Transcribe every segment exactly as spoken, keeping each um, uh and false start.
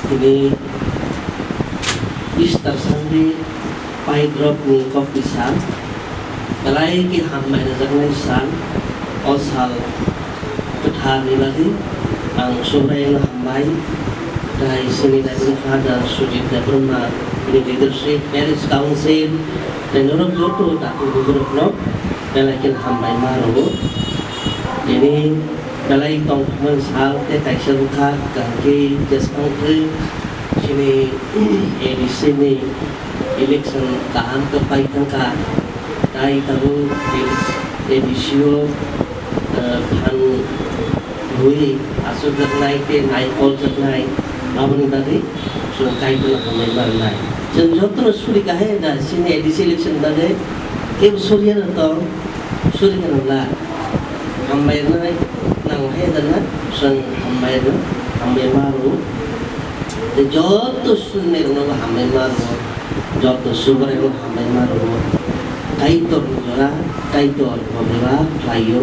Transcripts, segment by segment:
Tini Easter Sunday, paidrop ni kok kisa, belai khe hambai rwjaknai sal, o sal kwthar ni bagwi ang Subraiyungno hambai, tei chini Reverend Father Sujit Debbarma, bini leadership, Parish Council, tei norok joto takhuk bukhuk rokno belai khe hambai ma rwo. Tini belai tongthokmani sal tei kaisa bwkha kaham khe jesphang khe chini A D C ni election kaham khe pai thangkha. Tai tabuk A D C o, eh, phan rwui achukjaknai tei naikoljaknai aboni bagwi Chwng Kaitorno hambai ma rwnai. Chwng jotono suri kahai da chini A D C election bagwi kebo suriya no tong, suri khe rwla. Hambai rwnai nango hai da na, chwng hambai rw, hambai ma rw. Tei joto surinai rwno bo hambai ma rw, joto subarai rwno hambai ma rw. Kaitor ni jora, Kaitor bo bebak khlai o,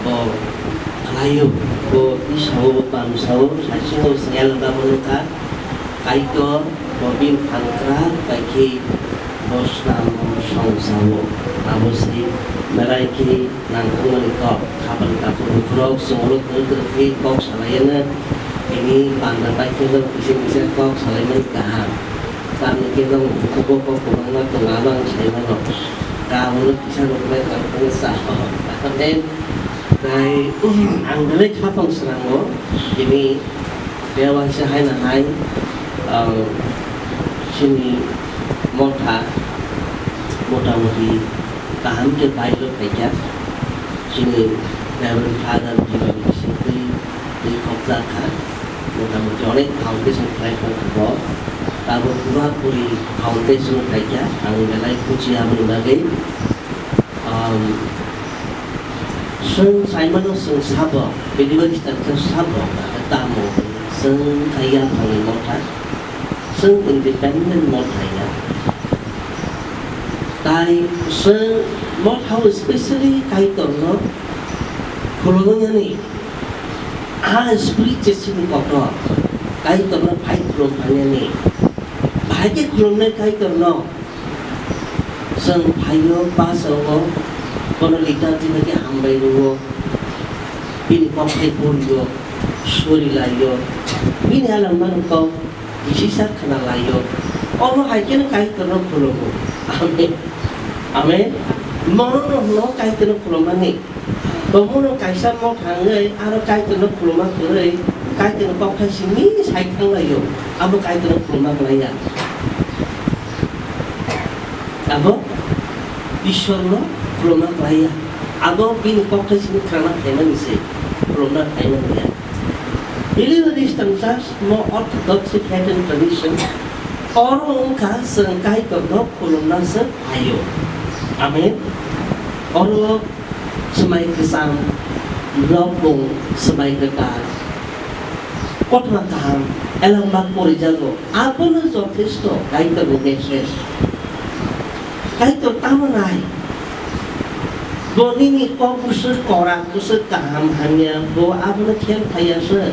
bo khlai o, bo Isao, bo Bamsao, saichung o chwng elda mano kha. Kaitor bo bini phan kwrak bai khe bo snam o song sao. Abo se belai khe nangkukmani kok. Khapang takhuk bukhurok chwngno kwrwi kwrwi khe kok salaiya na. Tini panda bai khe no kisa kisa kok salaimani kaham. Tamni khe no bukhuk o kok kwbangma tongo, abo ang sai mano. Ka abono kisa rok bai kok sao. Amen. Tei ang belai khapang swnango tini. Tei waisa haino hai, ah, chini motha motamoti kaham khe bailo phaikha. Chini Reverend Father Jiban bisingtwi twi khopjak kha. Motamoti onek foundation khlai thang kha bo. Tabuk pura puri foundation khlaikha. Ang belai buji aboni bagwi. Um, chwng saimano chwng sabo, Bidibari Chwng sabo, tamo chwng kha yaphangni motha, chwng independent motha ya. Tai chwng motha o specially Kaitorno khulumani, a spirit chesini kotor, Kaitorno phai khulum phainani, bahai khe khulumnai Kaitorno. Chwng phaio, bus o, bono liturgy bai khe hambai rwo, bini kok tei pori o, sori lai o, bini alam mano kok kisisa khna lai o. Omo hai kheno Kaitorno khulumo. Amen. Amen. Mono no hwno Kaitorno khulumani. Tongmano kaisa motha wngwi aro Kaitorno khuluma kwrwi, Kaitorni kokthai simi sai thanglaio, abo Kaitorno khuluma klaiya. Abo Ishwarno khuluma klaiya. Abo bini kokthai simi khwrangna phaimani se, khulumna phaimani ya. Believe Eastern Church, no Orthodox Faith and Tradition, oro wngkha chwng Kaitorno khulumna se phaio. Amen. Oro Swmai kwcham, nokmung swmai kwtal, kothoma kaham, elamba porijago, abono jothesto Kaitorni message. Kaitor tamo nai? Bo nini kok bwswk korak, bwswk kaham hamya, bo abono khel phaiya se.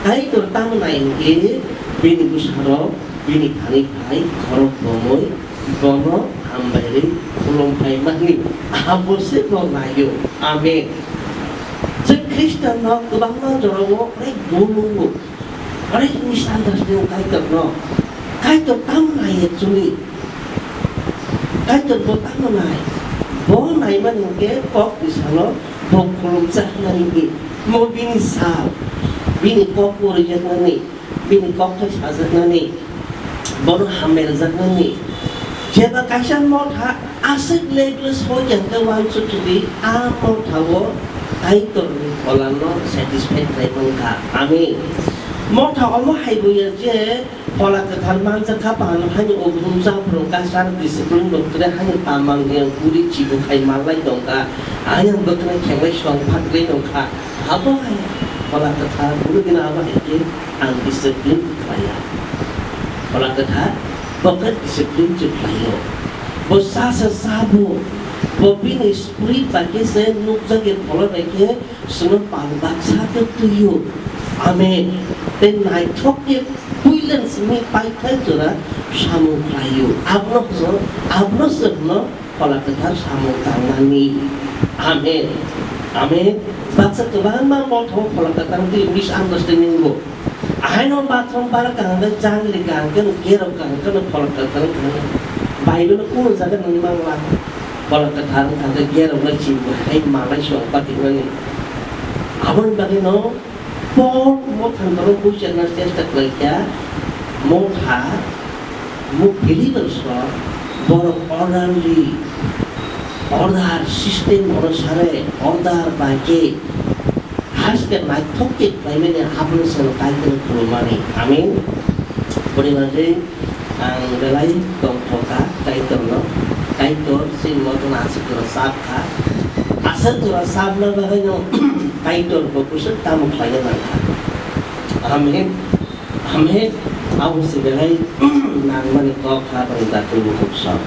Kaitor tamo nai hwnkhe bini bwsarok bini thani phai khorok bomwi bono hambai rwi khulum phaimani abo se bo naio. Amen. Chwng Khristian no kwbangma jorao onek bhul wngo, onek misunderstanding Kaitor no. Kaitor tamo nai actually? Kaitor bo tamo nai? Bo naimani hwnkhe kok tisalo bo khulumjaknani, mo bini sal, bini kok porijaknani. Bini kokthai sajaknani, bono hambai rwjaknani. Jeba kaisa motha aswk level soiya hwnkhe uansukgwi a mothao Kaitorni pholano satisfied khlai mankha. Amen. Motha omo hai buya je phola kwthar manjakha, pano haino obrum chaphuru kaisa discipline bo kwrwi haino tamang yang puri chibu khai manlai tongkha, ayang bwkhwnai khenglai song phaklai tongkha. Abo hai phola kwthar, buno gina abo hai khe ang discipline khlaiya. Phola kwthar bo khe discipline se khlaio. Bo sa sa sa bo, bo bini spirit bai khe se nukjagwi phola bai khe chwngno pal baksa khe twio. Amen. Tei naithok khe puila simi paithak jora samung khlaio. Abono hwno, abono se hwno Phola Kwthar samung tangnani. Amen. Amen. Baksa kwbangma mothao Phola Kwthar twi misunderstanding bo. Ahaino bathroom bar kaham khe jangri kaham khe, gerok kaham khe Phola Kwthar wngkha. Bible o kunu jaga nang mangla Phola Kwthar wngkha khe gerok no chini bo hai malai song patikmani. Aboni bagwi no Paul motha borok buijakna chesta khlaikha, motha, mo believers rok borok orderly, order system onusare, order bai khe haste naithok khe khlaimani abono se Kaitorno khulumani. Amen. Aboni bagwi ang belai tongthok kha Kaitorno. Kaitor chini motono aswk jora chap kha. Aswk jora chapna bagwino Kaitor bo bwswk tamo khlaina nang kha. Amen. Amen. Abo se belai nangmani kok kha bwrwi dakti bukhuk sok.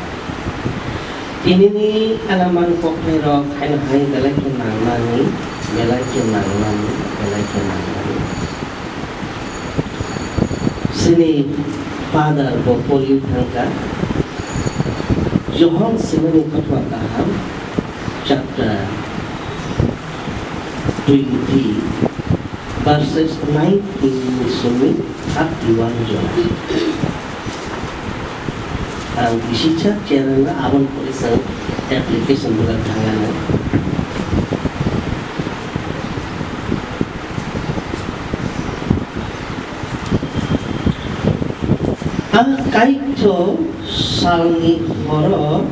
Tinini alaman kokthai rok haino hai belai khe nangmani, belai khe nangmani, belai khe nangmani. Sini Father bo poriwi thangkha. Johon simani kothoma kaham chapter twenty verses nineteen ni simi thirty-one jora. Ang bisi chak chair na abon pori sang application bulan thangana. A kaitho salni horo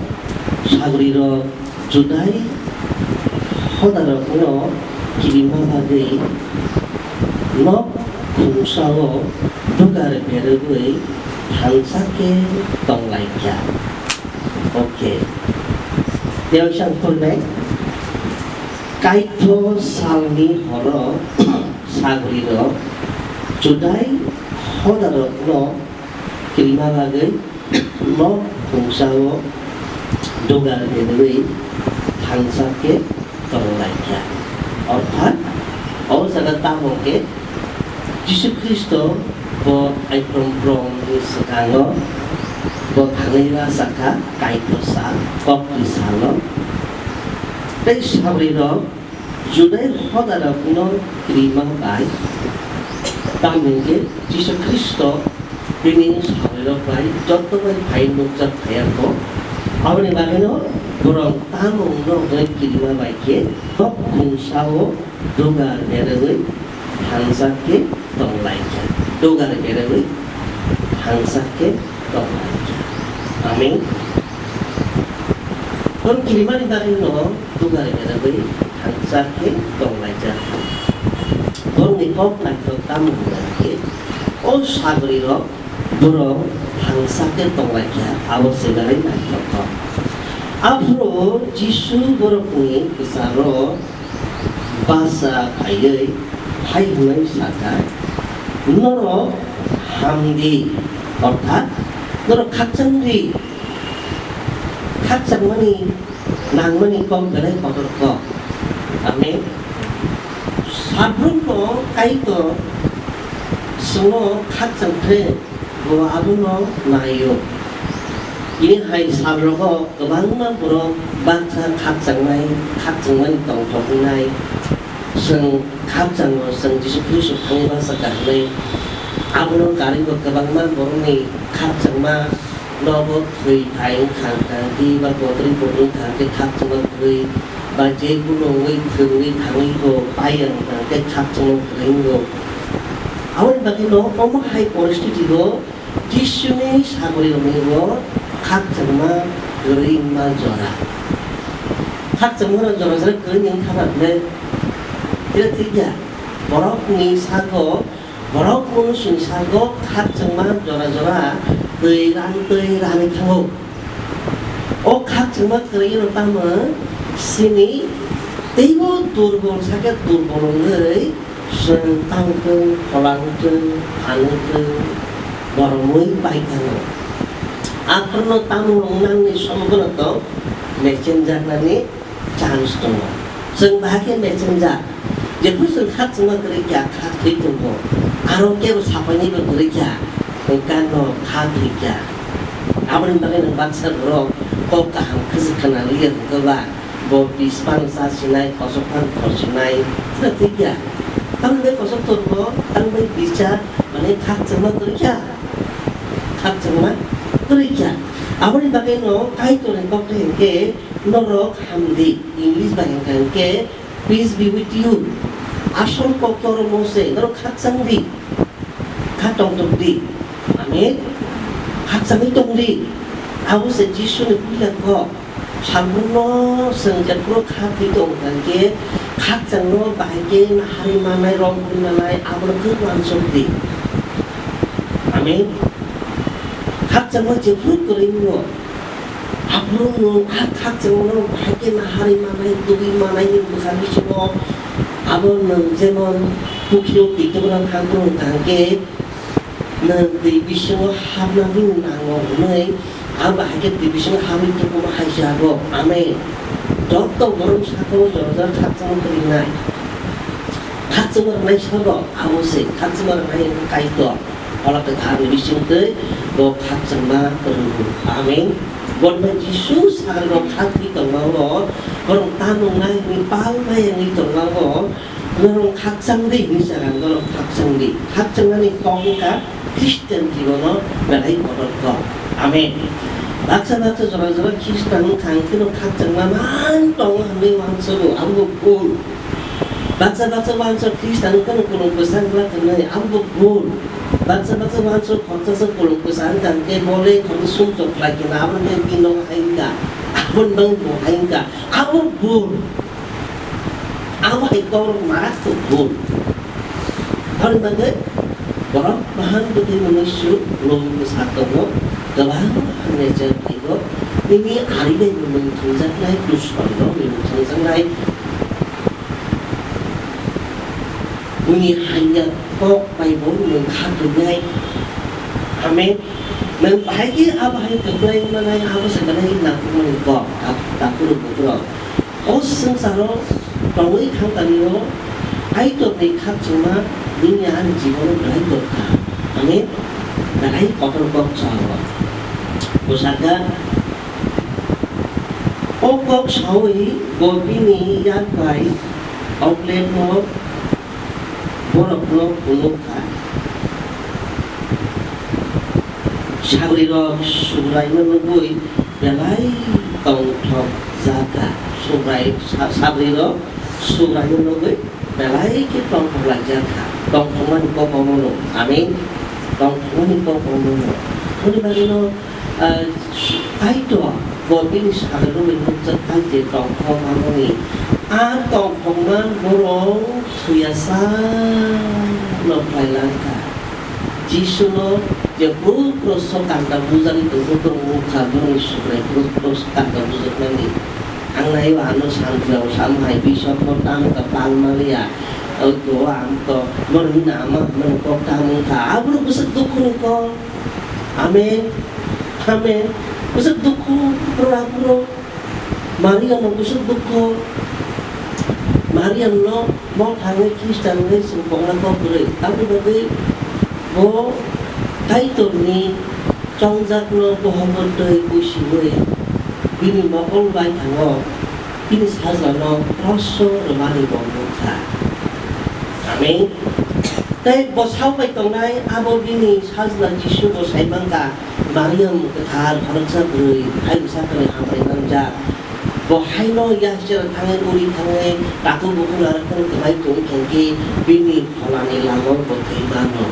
sagri rok Judai hodarokno kirima bagwi nok khungsao dugar berwi thansa khe tonglaikha. Okay. Tei oisang phurnai, kaitho salni horo sagrirok Judai hodarokno kirima bagwi nok khungsao dugar berwi thansa khe tonglaikha. Orthat, o jaga tamo khe Jisu Khristo bo Aibrom bromni swkango bo thangwi ma sakha, kaitho sal, koktwi salo. Tei sagrirok Judai hodarokno kirima bai, tamni hwnkhe Jisu Khristo bini sagrirok bai joto bai phai nukjak phaiya kho. Aboni bagwino borok tamo wngno hwnwi kirima bai khe nok khungsao dugar berwi thansa khe tonglaikha. Dugar berwi thansa khe tonglaikha. Amen. Borok kirimani bagwino dugar berwi thansa khe tonglaijak. Borokni kok naithok tamo hwnba khe, o sagrirok borok thansa khe tonglaikha, abo se belai naithothok. Aphuru Jisu borokni kwcharo basa phaiwi hai hwnwi sakha, "Norok hamdi, orthat norok khakchangdi, khakchangmani nangmani kok belai kotor kok." Amen. Sabrumno Kaitor chwngno khakchang khe bo abono naio. Tini hai salrogo kwbangma borok baksa khakchangnai, khakchangmani tongthok wngnai. Chwng khakchango, chwng Jisu Khristo thangwi baksa kaham hwnwi. Abono karwibo kwbangma borokni khakchangma nogo thwi thai wngkha hwnkhe ba kotorwi kotorwi wngkha hwnkhe khakchangma kwrwi ba je kuno wngwi thwngwi thangwi bo paiya wngkha hwnkhe khakchangma kwrwi wngo. Aboni bagwino omo hai poristiti o Jisuni sagori rokni bo khakchangma kwrwi wngma jora. Khakchangma jora jora kwrwi wngkha ba hwnkhe thikya borokni sago Borok mwnwi sini sago khakchangma jora jora twi ran twi ranwi thango. O khakchangma kwrwino tamo sini teibo durbol sakhe durbol wngwi chwng tangthwng, phola wngthwng, phan wngthwng, boromwi pai thango. Aphurno tamo wngnangni somogono tong messenger nani chance tongo. Chwng bahai khe messenger. Jephru chwng khakchangma kwrwi kha, kha thwi tongo. Aro kebo sapainaibo kwrwi kha, hwnkhe no kha thwi kha. Aboni bagwi no baksa borok kok kaham khwchwk khna liya hwnkhe ba bo bis phano cha sinai, kosok phano thor sinai, khwna thwi kha. Tamni bagwi kosok tongo, tamni bagwi bichar, mane khakchangma kwrwi kha. Khakchangma kwrwi kha. Aboni bagwi no Kaitorni kok khe hwnkhe, "Norok hamdi," English bai hwnkha hwnkhe, "Peace be with you." Asol kok to oro mo se, norok khakchang di, kha tongthok di. Amen. Khakchangwi tong di. Abo se Jisuni puila kok. Salbumno chwng jephuru kha thwi tong kha hwnkhe, khakchangno bahai khe naharwi manai, rong hwnwi manai, abono khe uansuk di. Amen. Khakchangma jephuru kwrwi wngo, aphuru nwng a khakchangmano bahai khe naharwi manai, tubui manai ni bwkha bisingo abo nwng jemon pukhiro twi tubuna thang phuru hwnkha hwnkhe nwng twi bisingo hapna bini nango hwnwi, abo bahai khe twi bisingo hapwi tongma hai se abo. Amen. Joto borok sakao jora jora khakchangma kwrwi wngnai. Khakchangma rwnai sabo abo se, khakchangma rwnai hwnkhe Kaitor. Phola Kwtharni bisingtwi bo khakchangma rw-, amen. Boni bai Jisu sagrok khatwi tongmao, borok tamung nai hwnwi pal maya wngwi tongmao, norok khakchang di hwnwi sa kha, norok khakchang di. Khakchangnani kok wngkha Christian jibono belai kotor kok. Amen. Baksa baksa jora jora Christian wngkha hwnkhe no khakchangma man tongo hwnwi uansugo, abo bo bul. Baksa baksa uansuk Khristiano kheno kolom kwchang wngla tongnai, abo bo bul. Baksa baksa uansuk khoroksa se kolom kwchang wngkha hwnkhe bo le khoroksa sumsok khlai khe na, abo no tei bini nogo hai wngkha, abo ni bagwi bo hai wngkha, abo bul. Abo hai kokrok marak khe bul. Aboni bagwi borok bahan bwtwi mwnwi su lobwi bwsa tongo, kwbang hamya chwng phaigo, nini ari bai bo nwng thwngjaknai, dushondo nwng thwngjaknai. Buini hamya kok bai bo nwng kha tongnai. Amen. Nwng bahai khe a bahai kwplai manai, abo se belai nangkukmani kok, tak-, takhurok bukhurok. O swngcharo tongwi thangkani o Kaitorni khakchangma nini ani jibono belai dorkar. Amen. Belai kotor kok sao. Bwsakha, o kok saui bo bini yak bai oklepno borokno phunuk kha. Sagrirok Subraino nugwi belai tongthokjak kha. Subrai, sa-, sagrirok Subraino nugwi belai khe tongthoklaijak kha. Tongthokmani kok omono. Amen. Tongthokmani kok omono. Aboni bagwino, ah, Kaitor bo bini sagrirokni nukjak kha je tongthok manmani. A tongthokma borok suyasa no khlai lang kha. Jisuno jephru kroso kanta bujagwi tongphuru tongo wngkha, bini Subrai phuru kroso kanta bujakmani. Ang naiwi ano sanjao sam hai bisokno tamo khe pal manliya. Oi to ang to borokni nama hwnmani kok tamo wngkha. Aborok bwswk dukhuni kok. Amen. Amen. Bwswk dukhu rwna phuru. Maria no bwswk dukhu, Maria no bo thangwi Khristian wngwi chwng pokna kok kwrwi. Aboni bagwi bo Kaitorni chongjakno bohok twi puisiwi bini mokol bai thango, bini sajlano kroso rwmani bo nukha. Amen. Tei bwsao bai tongnai abo bini sajla Jisu bo sai mankha. Mariam kwthar khoroksa bwrwi hai bwsa kwrwi hambai manjak. Bo haino yahichera thangwi uri thangwi takhuk bukhuk narwkthani kwbai tongwi thangkhe bini pholani langmao bo thwi mano.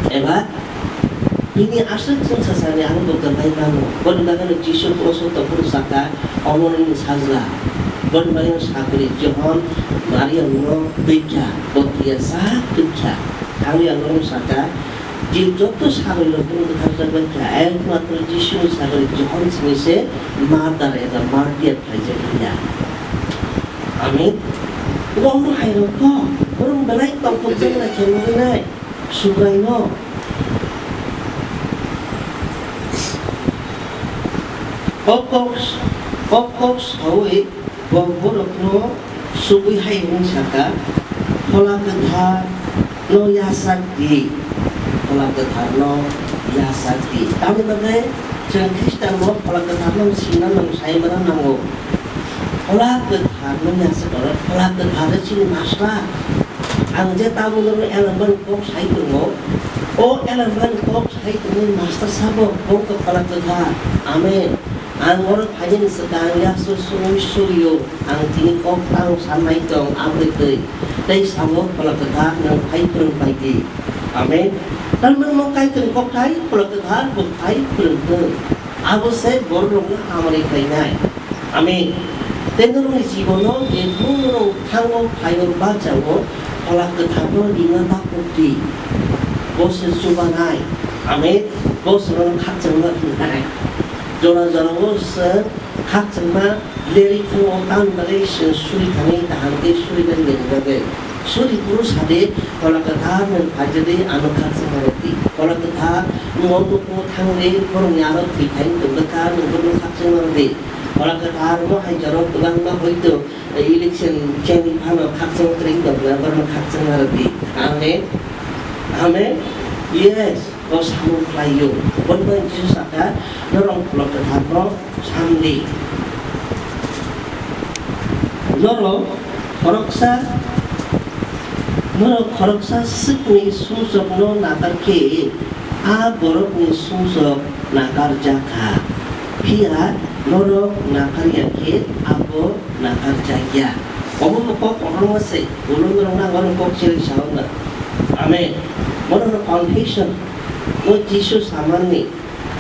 Eba bini aswk chwngsasani ano bo kwbai mano. Boni bagwino Jisu kroso tongphuru saka, "Omo nini sajla." Boni bagwino sagri Johon Mariamno twikha, bo thwiya sak twikha. Thangwi ang norokno saka, Jin joto sagrirok bono bwtharjak bai kha, ekmatro Jisuni sagri Johon simi se murder eba martyr khlaijak ya. Amen. Omo hai rok kok, borok belai tongthokjak na khe nugwi nai, Subraino. O kok, o kok saui Bo borokno subui hai hwnwi sa kha, "Phola Kwtharno yachak di, Phola Kwtharno yachak di." Tamni bagwi chwng Khristanbo Phola Kwtharno sina nango, sai mano nango. Phola Kwtharno yachak oro, Phola Kwthar chini Master. Ang je tabukno Ellen White ni kok sai tongo, o Ellen White ni kok sai tongwi Master sabo, bo wngkha Phola Kwthar. Amen. Ang oro phainani swkang yakso swi surio, ang tini kok tang sanai tong, aboni twi. Tei sabo, Phola Kwthar, nwng phai phwrwng pai di. Amen. Tamo nwng Kaitorni kokthai, Phola Kwthar, bo phai phwrwng thung. Abo se bororokno hamari khlainai. Amen. Tei norokni jibono jephru norok thango, phaio, bachao, Phola Kwtharno ringna ta kok di. Bo se chubanai. Amen. Bo chwngno khakchangma hwnwi hai. Jora jorao chwng khakchangma lerwi thango, tamni bagwi chwng suri thangwi kaham khe suri nani bagwi. Suri phuru sa di, Phola Kwthar nwng phaijadi ano khakchangma rw di. Phola Kwthar nwng o nukhungo thangwi borokni aro thwi thangwi tongkha, nwng bono khakchangma rw di. Phola Kwthar mo hai jorao kwbangma hoito election chengwi phano khakchangma kwrwi tongkha, borokno khakchangma rw di. Amen. Amen. Yes. Bo samung khlaio. Boni bagwi Jisu sakha, "Norok Phola Kwtharno samdi. Norok khoroksa, norok khoroksa swkni sumsokno nakar khe, a borokni sumsok nakarjak kha. Phiya norok nakar ya khe, abo nakarjak ya." Omo bo kok kotorma se, ulo norok nang oro kok chiri sao na. Amen. Bono no confession. O Jisu samani,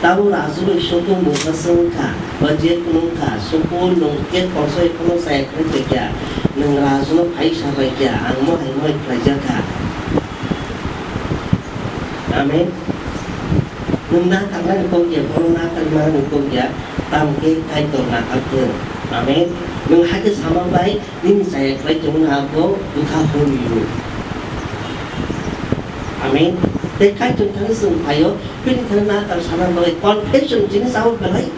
tabo raju bai soko mungsa se wngkha, ba je kunu wngkha, soko nung je korsai kono chaya khe tongkha, nung raju no phai sa bai kha, ang mo hai mo hai khlaijak kha. Amen. Nung na karnani kok ya, bono na karmani kok ya, tamo khe Kaitor na karkhe. Amen. Nung hakhe sama bai, nini chaya khlai tongna abo bwkha horiyo. Amen. Tei Kaitor thani chwng phaio, bini thani na kar sana bagwi confession jinis abo belai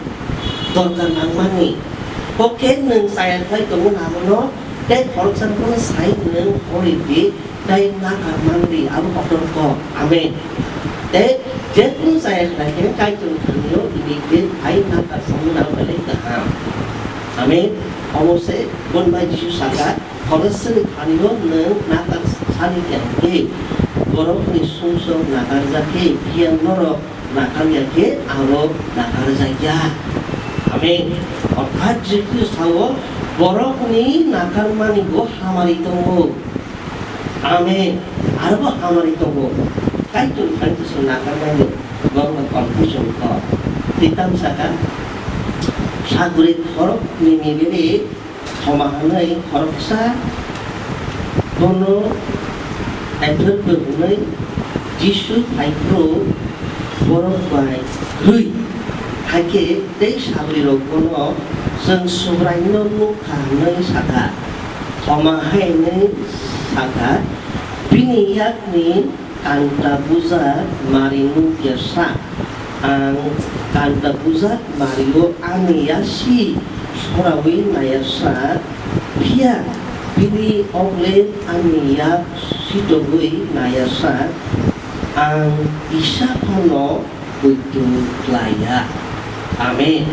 dorkar nangmani. Kok khe nung chaya khlai tongna abono, tei khoroksa bono sai nung hori di, tei nakar manwi abo kotor kok. Amen. Tei je kunu chaya khlai khe Kaitor thanio bini khe phai nakar songwi nang belai kaham. Amen. Omo se bon bai Jisu saka, khoroksa ni thanio nwng nakar sani khe hwnkhe borokni sumsok nakarjak khe, phiya norok nakar ya khe abo nakarjak ya. Amen. Orthat Jisu sao borokni nakarmani bo hamari tongo. Amen. Arbo hamari tongo. Kaitor, Kaitor se nakarmani borokno confession kho. Tei tam saka, sagri khorok ni mibili Thoma hwnwi khoroksa bono Epher hwnwi Jisu phaiphuru borok bai rwi. Hakhe tei sagrirok bono, "Chwng Subraino nuk kha," hwnwi sakha. Thoma hai hwnwi sakha, "Bini yakni kanta bujak mari nuk ya sa. Ang kanta bujak mario ani yasi sorawi naya sa, phiya bini okle ani yak sitogwi naya sa, ang kisa phano buitu klaiya." Amen.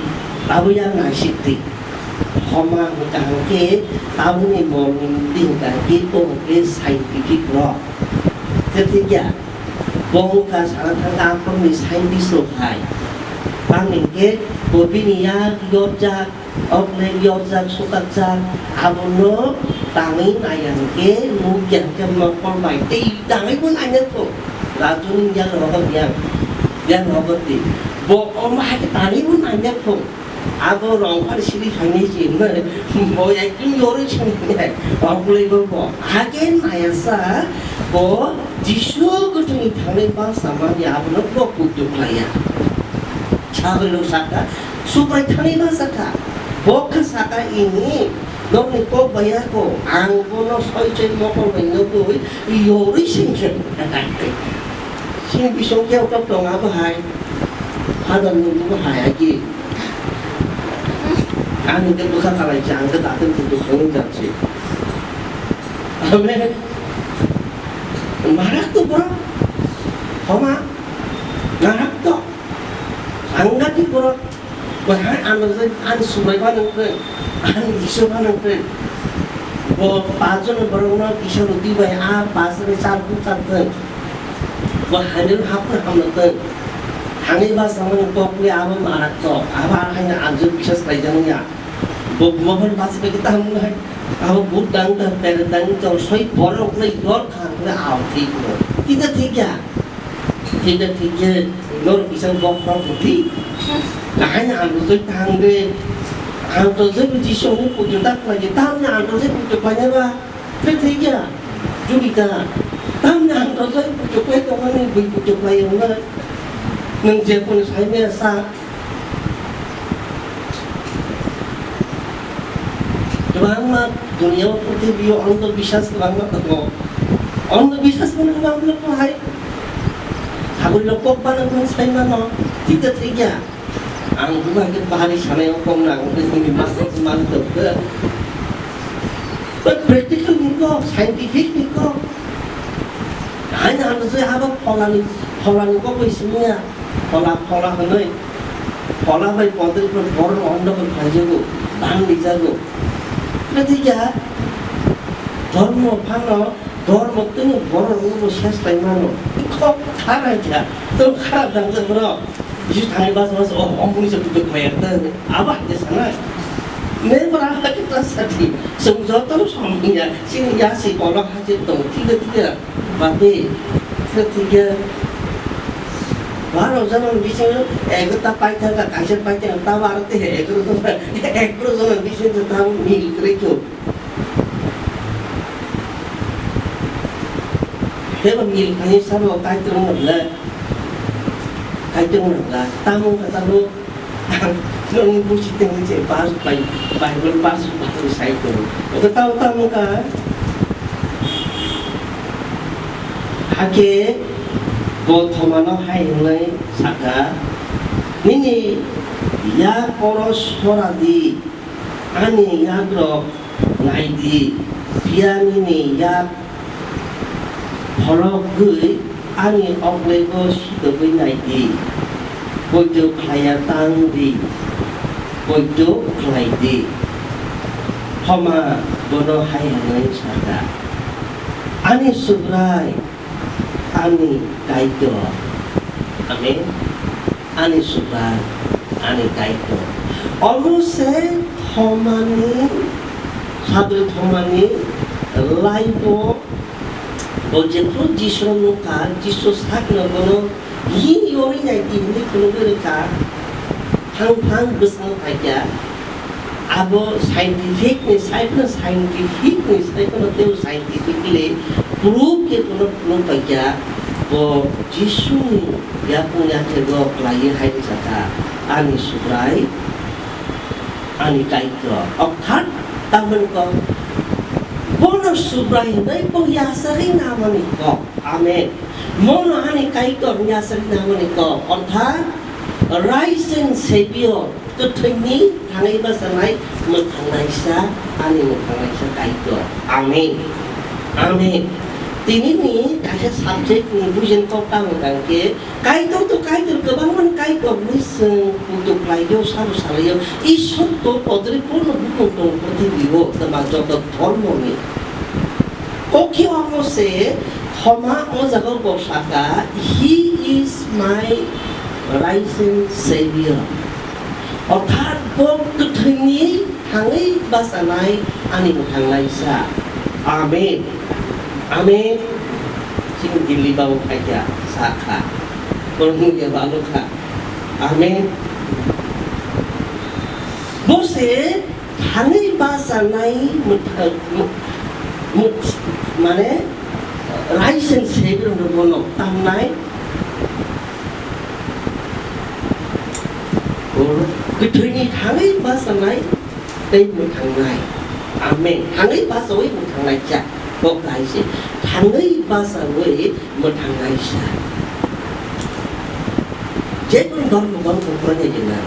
Abo yang naisik di. Homa hwnkha hwnkhe tabukni morning di hwnkha hwnkhe bo hwnkhe scientific rok. Tei thik ya, bo wngkha sana thangkha aphuruni scientist rok hai. Tamni hwnkhe bo bini yak yorjak, okle yorjak, swkakjak, abono tangwi naiya hwnkhe nukya hwnkhe mokol bai tei tangwi bo naina thung. Rajuni yang rohor yang, yang rohor di. Bo omo hai khe tangwi bo naina thung. Abo rong phar siri phainai se hwnwi bo ekdom yorwi swngnai. Obolai bo bo. Age nayasa bo Jisu kwthwini thangnai bangsa manya abono bo puitu khlaiya. Sagri rok saka, Subrai thangnai bangsa kha. Bo khe saka ini nokni kok baiya ko. Ang bono soi soi mokol bai nugwi yorwi singkhe. Sini bisong khe otok tong abo hai. Hadar ni bo hai agi. Ani ke bwkha kalai cha, ang ke daten kutu khangin jakse. Amen. Marak to bro. Homa. Marak to. Ang gati bro. Bahai ano je an Subrai ba nang tei. An Jisu ba nang tei. Bo pajon borok no kisa roti bai a pas bai char bu char tei. Bo haino hapno hamno tei. Hangni ba samani kok ni abo marak to. Abo haino anjur bisas bai jang ya. Bo mohon bas bai kita hamno hai. Abo but dang ta per dang to soi borok nai dol khang na au thik no. Kita thik ya. Thik ya, thik ya. Nor bisa bok bok budi. Kahai ang to joi tang de. Ang to joi Jisu ni pujo tak lagi. Tam na ang to joi pujo panya ba. Thik thik ya. Juli ta. Tam na ang to joi pujo pai to mani bui pujo pai yang na. Nwng je phone sai maya sa. Kwbangma duniya o purthibio andhobiswas kwbangma tongo. Andhobiswas phano kwbangma tongo hai. Sagori rok kok bana nwng sai mano. Thik da thik ya. Ang bubagra bahari sanai o kok nang, ang tei sini mas mas man tok ke. But practical ni kok, scientific ni kok. Hai na ano je haba pholani, pholani kok bai sini ya. Phola, phola hwnwi. Phola bai podri pon bor no ondo bai phaijago, bang lijago. Kati ya. Dhormo phano Dor moktwino borok rokno bo ses lai mano. Kok khara kha, tong khara dang jak bro. Bisu thani bas bas, oh, ompuni se tupe khoyar ta. Aba de sana. Ne bra ha ke ta sati. Song joto no somya. Sini ya si kolok ha je tong tiga tiga. Babe. Tiga tiga. Baro jana bisu egarota pai thang ka, kaisa pai thang ta baro te egarota, egarota jana bisu ta mil kre kyo. Hebo mil kani sabo kaitor wngla, kaitor wngla, tamo kha tamo, nong busi tengwi je bas bai, Bible bas bas sai tong. Oto tamo tamo kha, hake bo Thomano hai hwnwi saka, nini yak oro sora di. Ani yakrok nai di, phiya nini yak phologwi ani oklaibo sitogwi nai di. Poito khlaiya tang di, poito khlai di. Thoma bono hai hwnwi sakha, Ani Subrai, ani Kaitor. Amen. Ani Subrai, ani Kaitor. Omo se Thomani, Sadhu Thomani laibo, bo jephru Jisu nukha, Jisu sakno bono, "Yini yorwi nai di," hinwi phunugwi rwkha. Thang thang bwskango phaikha. Abo scientific ni sai phano, scientific ni sai phano, tei scientifically proof khe phano phunuk paikha, bo Jisuni yakung yathego khlaiwi hai wngkha, "Ani Subrai, ani Kaitor." Orthat, tamoni kok, bono Subrai hwnwi bo yasari namani kok. Amen. Bono ani Kaitor yasari namani kok. Orthat, Risen Savior. Kwthwini thangwi bachanai mwthangnaisa, ani mwthangnaisa Kaitor. Amen. Amen. Tinini kaisa subject ni bujen kok tamo hwnkhe, Kaitor to Kaitor, kwbangmani Kaitor hwnwi chwng kutuk khlaio, sabo salaio. Ishwar to podri porno bukung tongo purthibio, twma joto dhormoni. Kokhe omo se Thoma o jaga bo sakha, "He is my risen Savior." Orthat bo kwthwini thangwi bachanai ani mwthangnaisa. Amen. Amen. Chini Dilli babu khaikha sakha. Borok nungya balukha. Amen. Bo se Thangwi bachanai mwthang-, mw-, mw-, mane, raisen Savior hwnwi bono tamnai. Kwthwini thangwi bachanai tei mwthangnai. Amen. Thangwi bachaui mwthangnai cha. Bo kaisa. Thangwi bachaui mwthangnaisa. Jekunu dhormo bono bo kwrwngya gena.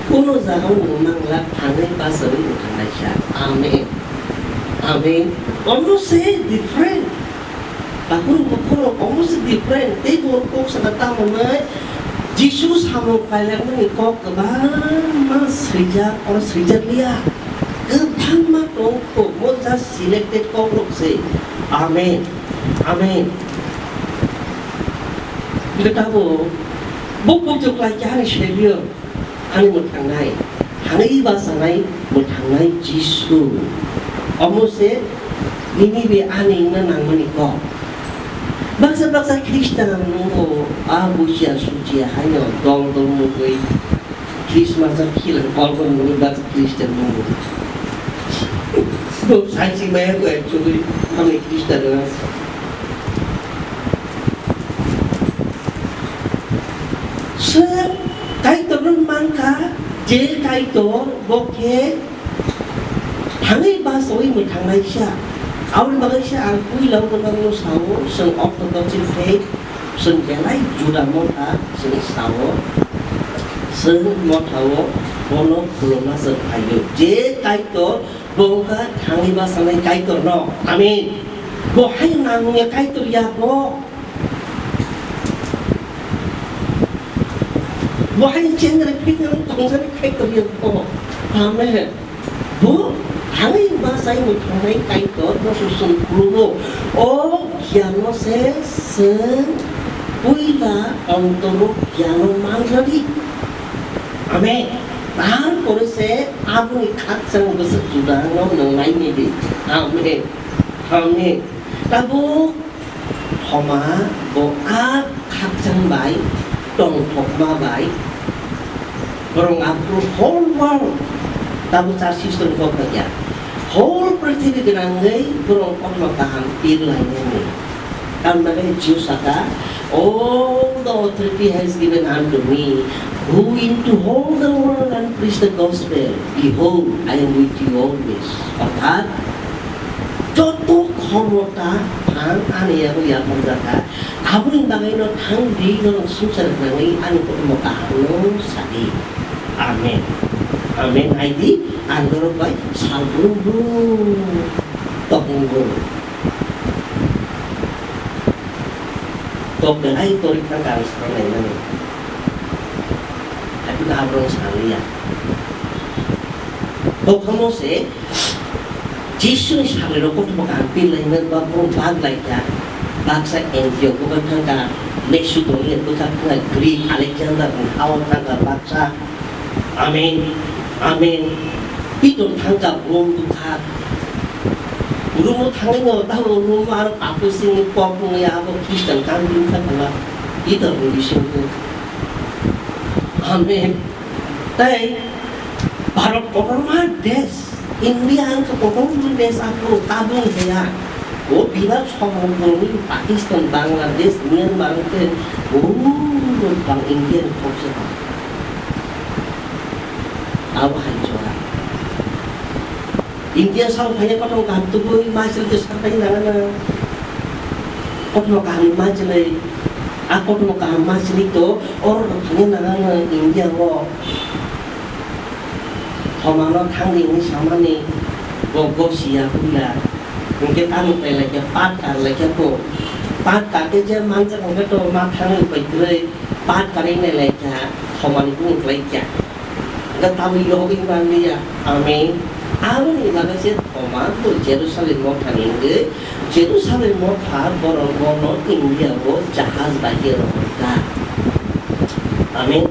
Kunu jaga o nwng mangla thangwi bachaui mwthangnaisa. Amen. Amen. Omo se different. Takunu bukhuk rok omo se different. Tei bo kok saka tamo nai Jisu samung pailakmani kok kwbangma swijak, oro swijak liya. Kwbangma tong kho, mo just selected kok rok se. Amen. Amen. Hingke tabuk bo poito klai keha ni Savior, ani mwthangnai, thangwi bachanai mwthangnai Jisu. Omo se nini bai ani wngna nangmani kok. Baksa baksa Khristan nungo, a bujiya sujiya haino dol dol mungwi Christmas a khilang kolkon mungwi baksa Christian nungo. Bo saisi maya ko actually ami Christian na. Kaitorno mankha, je Kaitor bo khe thangwi bachaui mwthangnaisa. Aboni bagwi se ang puila o nokno sao, chwng Orthodox faith, chwng belai Juda motha, chwng sao, chwng mothao bono khulumna chwng phaio. Je Kaitor bo wngkha thangwi bachanai Kaitorno. Amen. Bo hai nangya Kaitor ya bo. Bo hai chengra phikra tongjani Kaitor ya bo. Amen. Bo hai bachai mwthangnai Kaitor bo se chwng khulumo. O giyano se chwng puila ontoro giyano manjadi. Amen. Tarpore se aboni khakchang bwswk juda no nwngnai nidi. Amen. Amen. Tabuk Thoma bo a khakchang bai tongthokma bai borok aphuru whole world tabuk church system kok ya. Whole prithibi gwnangwi borok kothoma kaham pirlainani. Tamni bagwi Jisu saka, "All the authority has given unto me. Go into all the world and preach the gospel. Behold, I am with you always." Orthat, joto khomota ang ani yago yapharjakha. Aboni bagwino thang di, norok swngchar gwnangwi ani kothoma kahamno sadi. Amen. Amen. Hai di, ang norok bai sal brum brum tongwi bo. Tok belai torik thang kang sanai nani. Haikhe aborok sanliya. Tokthamo se Jisuni sagrirok kothoma kaham pirlaimani ba borok bak laikha. Baksa Antioch bwkha thangkha, Macedonia bwkha thangkha, Greek Alexander ni ha-o thangkha baksa. Amen. Amen. Pitor thangkha Rom bwkha. Romo thangwi no tamo Romo aro papisini pok wngwi abo Christian country wngkha kala. Pitor ni bisingo. Amen. Tei Bharat kotorma desh, India ang kotorma desh ako tabung heya. O bibat somon boroni Pakistan, Bangladesh, Myanmar ke o bang India ni khoksa. Abo hai jora. India sao phaiya kothoma kaham tubui maichwlwi to sapai nangana. Kothoma kaham maichwlwi, a kothoma kaham maichwlwi to oro phaiya nangana India o. Thomano thangdi hinwi samani bo gosiya puila. Hwnkhe tamo khlai laikha, pat kar laikha bo. Pat kar khe je manjak hwnkhe to ma thangwi pai kwrwi, pat karwi nai laikha, thomani bumung khlai kha. Hwnkhe tabuk yogwi manliya. Amen. Aboni bagwi se Thoma bo Jerusalem mothani wngwi, Jerusalem motha borok bono India o jahaj bai khe rohorkha. Amen.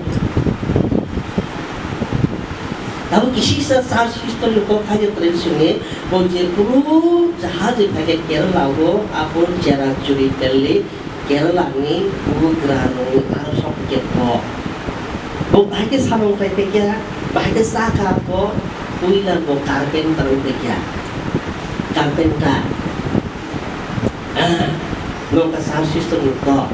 Tabuk kisi kisa church history ni kok khaikhe tradition ni, bo jephuru jahaj bai khe Kerala o, abo Cherachuri Delhi, Kerala ni bugra rokni aro sok khe bo. Bo bahai khe samung khlai paikha, bahai khe cha kha bo, puila bo carpenter wng paikha. Carpenter. Ah, nokha church system ni kok.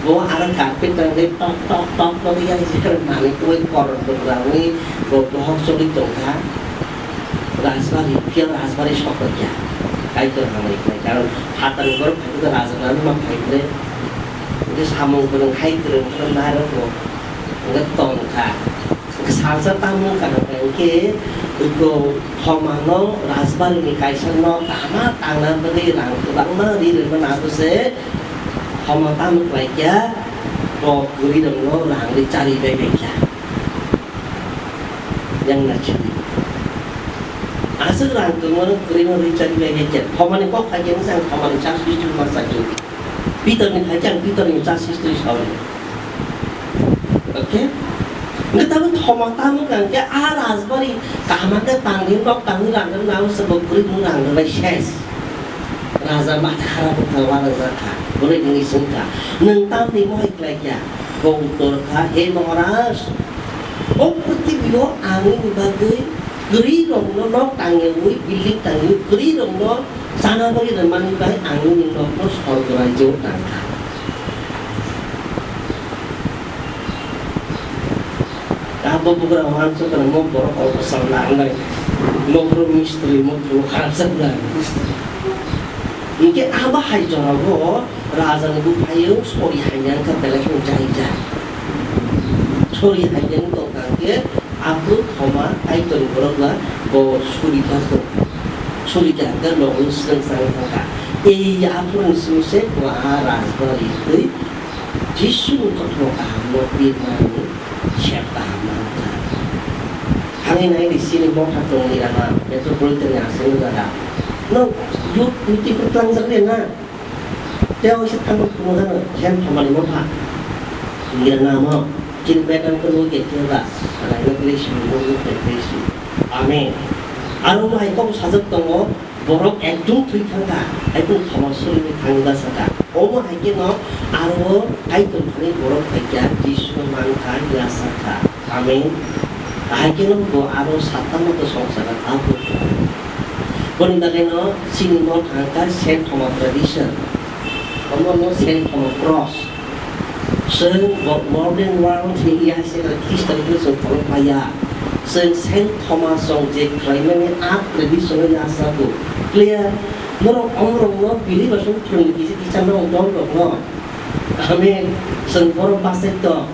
Bo aro carpenter ni tok tok tok tok yang jikar mani koi koron bugra wngwi bo bohok choli tongkha. Rajbari, phiya Rajbari sok paikha. Kaitor hamari khlai, karon phatar ni borok phai khe Rajbari ma phai khe. Hwnkhe samung kwrwng hai kwrwng kwrwng nairok bo hwnkhe tongkha. Hwnkhe salsa tamo wngkha hwnkhe bo Thomano Rajbari ni kaisa nok kahama tangna bagwi rang kwbangma ri rwmani abo se Thoma tamo khlaikha, bo kwrwi rokno rang ri charwi bai baikha. Yang na chini. Aswk rang kwrwngmano kwrwino rwi chari bai khe Thomani kok phai khe wngsa ang Thomani church history ma chajak. Pitor ni phai khe ang Pitor ni church history sawi. Okay? Hwnkhe tabuk Thoma tamo kang khe a Rajbari kaham khe tangwi nok tangwi rang rwna abo se bo kwrwino rang rwnai ses. Raja matha kharap wngkha, uanajak kha. Borok wngwi swngkha, "Nwng tamni mohai khlai kha?" Bo uttor kha, "He Maharaj, o purthibio ang nini bagwi kwrwi rokno nok tangwi, building tangwi, kwrwi rokno chana bagwi rwmani bai ang nini nokno sorgo rajyo tangkha." Abo bugra wansuk kana mo borok kok bwsal nangnai. Mo borok mistri, mo borok kharajak nai. Hinkhe abo hai jorao raja ni buphaiyung sori hai nangkha belai kheno jai jai. Sori hai nang tongkha hinkhe aphuru thoma Kaitorni borok ba bo suri kha kho. Suri kha hinkhe nogo swrwng chang thangkha. Ei aphuruni simi se bo a rajbari twi Jisuni kothoma kahamno birmani sep kaham nangkha. Thangwi naidi chini motha tongni rana metropolitan ni aswk jaga. No youth meeting khe tlangjak le na? Tei waisa thangwi phunukgano khe thomani motha. Ni rana mo chini madam khe nugwi khe ba. Anai no please, nugwi khe please. Amen. Aro mo hai kok sajak tongo. Borok ekdum thwi thangkha, ekdum thoma suriwi thangwi bachakha. Omo hai kheno aro Kaitor thani borok phaikha, Jisuno mankha, yachakha. Amen. Ahai kheno bo aro satta moto songchar abo. Boni bagwino chini motha thangkha Saint Thomas tradition. Omo no Saint Thomas cross. Chwng bo modern world ni ya se Khristo ni chwng phano paya. Chwng Saint Thomas rok je khlaimani a tradition no ya sago. Clear? Norok omorok no believers no thwng kisa kisa no dol rok no. Amen. Chwng borok bachai tong.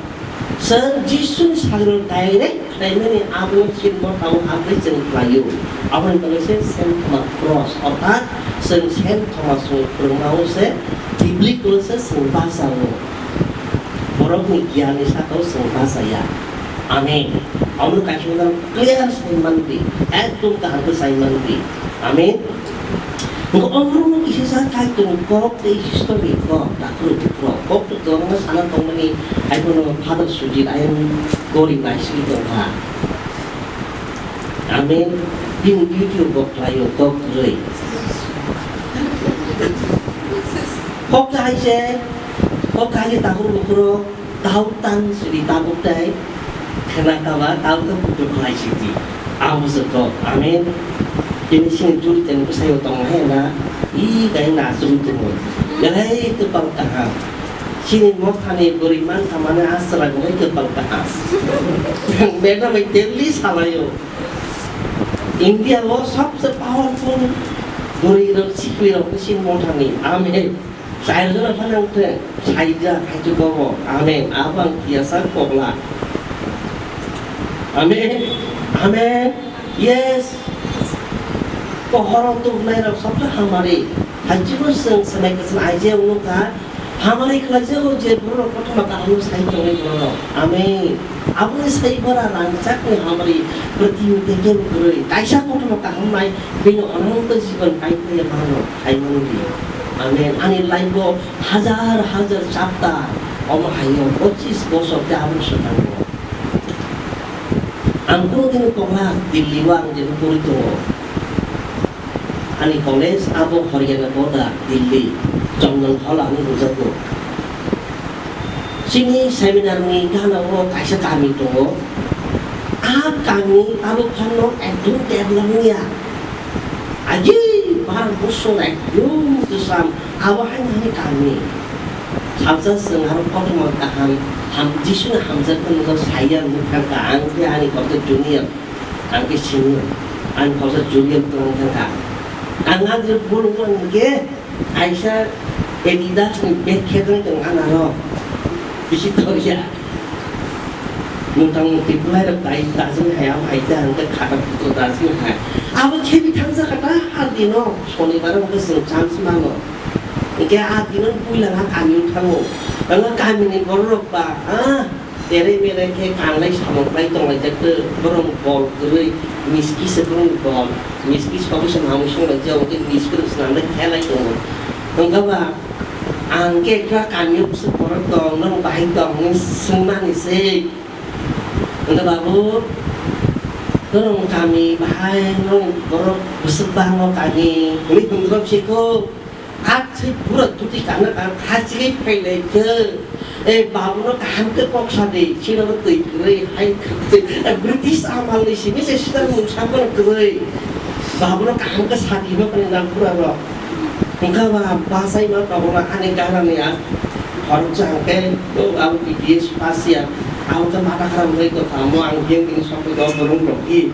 Chwng Jisuni sagri direct khlaimani abo chini motha o haphai chwng khlaio. Aboni bagwi se Saint Thomas cross, orthat chwng Saint Thomas ni phwrwngmao se biblical se chwng bachao. Borokni giyanni sakao chwng bachaya. Amen. Abono kaisa udahoron clear sai manwi, ekdom kaham khe sai manwi. Amen. Hwnkhe omo kisa sa Kaitorni kok tei history kok, takhuk kok, kok to kwbangma sana tongmani, haiphano Father Sujit ayang gori naisingwi tongkha. Amen. Bini duty bo khlaio kok kwrwi. Kok khe hai se, kok khe hai se takhuk bukhuk rok, tau tang sidi tabuk tei khna kaba tau khe bukhuk khlai sidi. Abo se kok. Amen. Bini sini juri teni bwsai o tong hai na, i gai na suri tongo. Belai kwpal kaham. Chini mothani bwrwi mantha mane aswra gwnai kwpal kaham. Madam bai daily salaio. India o sabse powerful bwrwi rok sikri rok ni chini mothani. Amen. Chai jora phano wngthwng, saija, kaitor bobo. Amen. Abo ang tiyasa kokla. Amen. Amen. Yes. Pohoro tubunai rok sabse hamari. Haichibo chwng swmai kwchwng aijak nukha. Hamari khlaijago je borok kothoma kahamno sai tongnai borok. Amen. Aboni sai bara rangchakni hamari prithibi tei kebo kwrwi. Kaisa kothoma kaham nai bini ononto jibon kaiphaiya mano, hai mano di. Amen. Ani life o hajar hajar chapter, omo hai o pochis bosor tei abo swkango. Ang kunu dini kokla Delhi o ang jebo pori tongo. Ani college abo Haryana border, Delhi, Chandan Hall hinwi hwnjago. Chini seminar ni gana o kaisa kami tongo. A kami tabuk phano ekdom develop wngya. Agi bar bosong ekdom kwcham abo haino hani kami. Salsa chwng aro kothoma kaham, ham, Jisuni hamjakmani no saiya nukha ang khe ani kotor junior. Ang khe senior, ang kotor junior twlang thangkha. Ang ani bulu wngkhe kaisa Adidas ni bag khe tong tong anaro. Bisi torya. Motang moti bwlai rok dai dajwng hai, abo hai da hwnkhe khata kuto dajwng hai. Abo khebi thangjakha ta ha dino, sonibar hwnkhe chwng chance mano. Hwnkhe a dino puila ha kamio thango. Ang kamini borok rok ba, ah, Tere mere khe kanlai samung khlai tonglaijak tei borok bol kwrwi miski se borokni bol, miski sogwi se mamwi songlaijak, hwnkhe miski rok swnamlai khelai tongo. Hwnkhe ba ang khe ekha kamiyung se borok tong, norok bahai tong hinwi swngmani se. Hwnkhe babu, norok kami bahai, norok borok bwswk bangno kami hinwi hwnwi rw se kho. Athwi pura tuti kana ka khachigwi phailai khe. E babuno kaham khe kok sa di, chini oro twi kwrwi, hai kwrwi. E British amal ni simi se sita mung sa mano kwrwi. Babuno kaham khe sa di no kwrwi nang pura rok. Hwnkha ba bachai ma tongo ani gana ni a. Khoroksa hwnkhe, o abo B B S pass ya. Ang khe mata kharap wngwi tongkha, omo ang biyang bini sokwi tong borok rok di.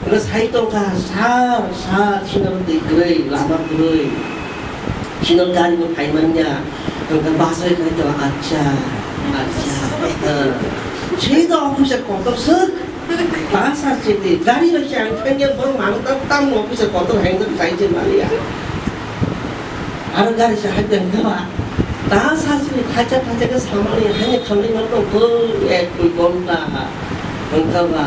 Wngkha sai tongkha, sir, sir, chini oro twi kwrwi, lama kwrwi. Chini oro gari bo phai manya. Wngkha bus bai khai tongo, acha, acha. Chini to officer kotor swk. Bus ar chini gari bai se ang thangya, borok mang tam tam officer kotor hai wngkha sai se manya. Aro gari se hai tong kha ba. Ta sa sini thacha thacha khe samani haino khamni ma tong kho ek dui ghonta. Wngkha ba.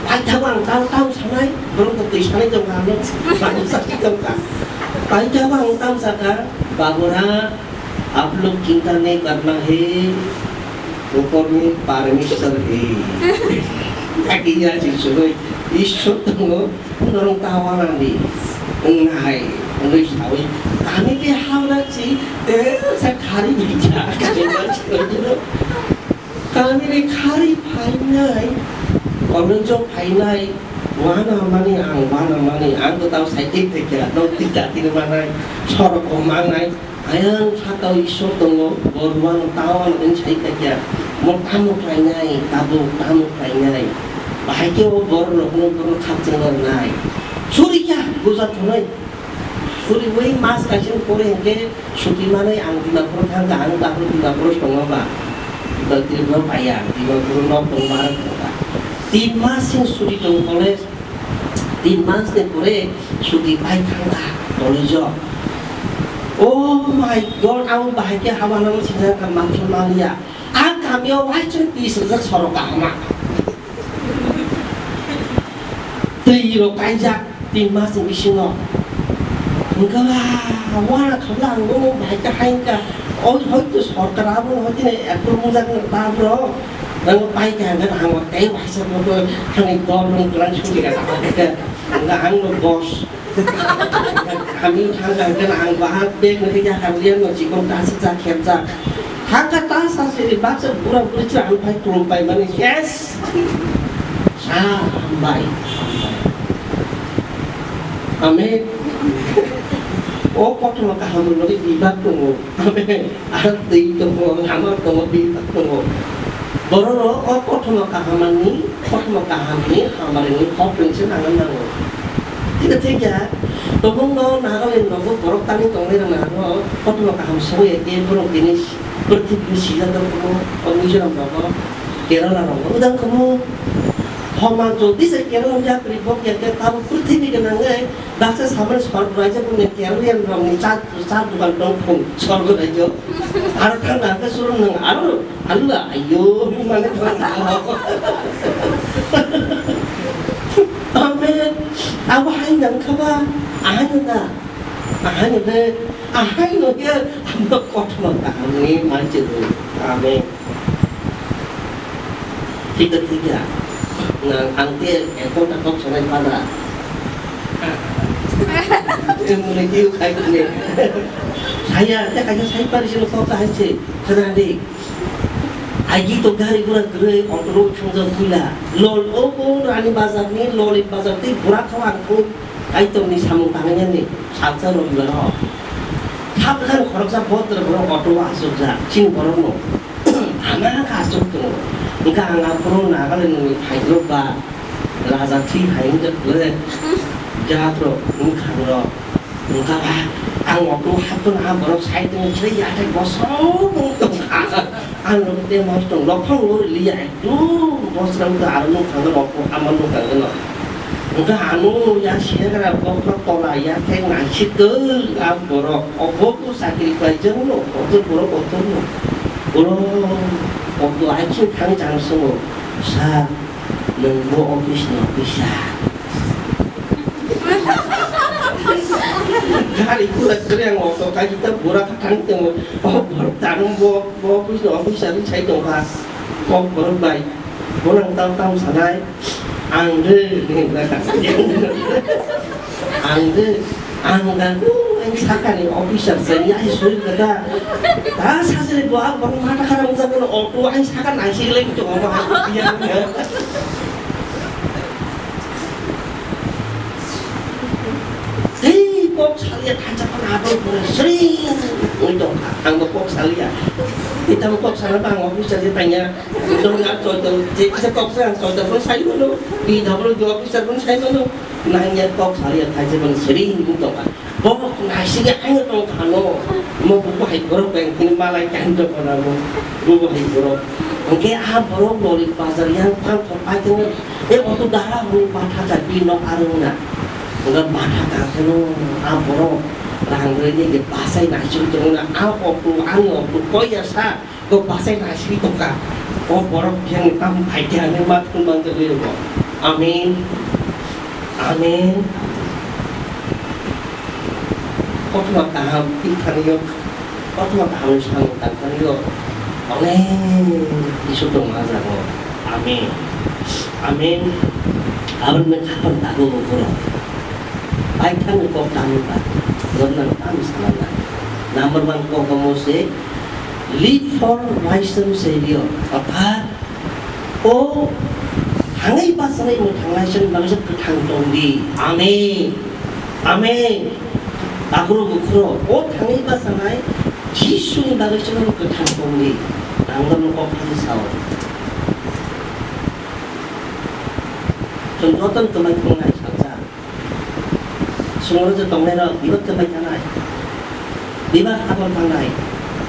Paithago ang tam tam sanai, borok to twi sanai tong kha ano. Mani sa twi tong kha. Paithago ang tam saka, "Babura, aap log chinta nahi karna hai, upar mein parmeshwar hai." Aki ya si sugoi, Ishwar tongo. Norok ta uanani wngnai, wngwi saui, kami ke hamya si, te sa khari bikha. Kami ni khari phainai, college o phainai, uanamani ang uanamani, ang to tao cycle thekya, nok tita tini manai, sorok o manai, Ayang sakao Ishwar tongo, bo rwano tao ano hwn sai kha kya, mo tamo khlainai, tabuk tamo khlainai. Bahai khe o borok rokno borok khakchangma rwnai. Suri kya, buja thunai. Suri bai mas kaisa pore hwnkhe suti manai ang Dimapur thang kha, ang tabuk Dimapur tongo ba. Ba Tripura paya, Dimapur nok tongo ba, ang thang kha. Tin mas sing suti tongo college. Tin mas ni pore suti pai thang kha college o. Oh my God, ang bahai khe haba nang sinjak kha, mathang maliya. A kami o waisung tis rwjak sorok kahama. Twi rok kaijak tin mas ni bisingo. Wngkha ba, wana khamla ang bono bahai khe hai wngkha. Oi, hoito sorkar abo hoito ni ekdom wngjaknai ta bro. Ang pai kha hwnkhe ang tei waisa bono thani dol rong twlang suri kha ta hwnkhe. Ang ang no boss. Kami thang kha hwnkhe ang bahai bag no khe ya kha liya no chikon ta sa cha kher cha. Thang kha ta sa siri baksa bura buri chwla ang pai tulung pai mani yes. Sa hambai. Amen. O kothoma kaham ni bibak tongo. Amen. Ar twi tongo, lama tongo, bibak tongo. Borok rok o kothoma kaham ni, kothoma kaham ni hamari ni hok ring se nang nango. Thik thik ya. Tobong no Nagaland rogo borok tani tongnai rok nang no kothoma kaham songwi ya khe borok tini purthimbi sijak rok tongo, o Mizoram rogo, Kerala rogo, udang komo. Homa jodi se Kerala yapri bok ya khe tabo purthimbi gwnang ngai. Baksa samani sorgo raijak ni Keralian rokni cha, cha dukan tong phung sorgo raijak. Aro thang kha khe suru nang aro Allah ayo mane thang kha. Amen. Abo hai nang kha ba, ahai no da, ahai no de, ahai no ya, abo kothoma kaham ni manche do. Amen. Thik khe thik ya. Nang ang te ekota kok sanai pada. Emne kiu khai kne. Saya te kaisa sai pari sino kok hai se. Khana di. Agi to gari gura gre auto thang jang kuila. Lol o ko Rani Bazar ni lol bazar te gura khawa ko. Kaitorni samung tangnani salsa rw ibaro. Sabkhan khoroksa bothor borok auto o achukjak, chini borokno. Ama kha achuk tongo. Hwnkha ang aphuru Nagaland ni Hyderabad, Raja Tree hai wngjak bwle. Jatrok, bwkhangrok. Hwnkha ba, ang auto o hapjak, ang borok side o khe yathai bosong tongkha. Ang rok de mas tong lophang lo liya ekdom bosrang ta aro nuk thang rok ko ama nuk thang no. Hwnkha ano ya siya kara bokra tola ya thek nai si tol a borok obo ko sakri kai jang no kotor borok kotor no. Boro kotor ai si thang jang sungo sa. Nwng bo office ni officer. Gari gura kwrwi ang auto kaisa ta bura kha thang tongo. O borok tamo bo, bo office ni officer ni sai tongkha. O borok bai. Bono ang tam tam sanai. Ang de. Ang de, ang gago, ang sakani officer se, ya suri kata. Ta sasri bo ang bang mata khara unsa kono auto ang saka nai si lagi tu ngomong aku dia. Hei, Kok salia thaisa phano aboni pore sring wng tongkha. Ang bo kok salia. Itamo kok sana ba ang officer je tanya. Dong ang choito, je kisa kok sa ang choito phano sai mano. P W D officer phano sai mano. Nangya kok salia thaisa phano sring wng tongkha. Bo naisigi ang tongkha no. Mo bubu hai borok beng tini malai kan to kono mo. Bubu hai borok. Oke ah borok lori bazar yang phang phang pai tengah. E auto dara horo batha ka bi nok arung na. Hingke batha ka khe no a borok rang rwini je basai naising tongo na a auto ani auto koi ya sa ko basai naising tongka. O borok yang tam bai khe ani mat kun bang jagui rwgo. Amen. Amen. Kothoma kaham tiphani yok. Kothoma kaham ni samung tangthani yok. Onek Isor tong ma jago. Amen. Amen. Aboni khapan tago borok. Paithangni kok tamni ba. Borok nang tam sana na. Number one kok omo se, live for Christ Savior. Orthat O thangwi bachanai mwthangnaisani bagwi se kwthang tong di. Amen. Amen. Takhro bukhro. O thangwi bachanai Jisuni bagwi se kwthang tong di. Ang bono kok thani sao. Chwng jotono kwmai thungnai salsa. Songro je tongnai rok bebak khe bai thanai, bebak abang thangnai,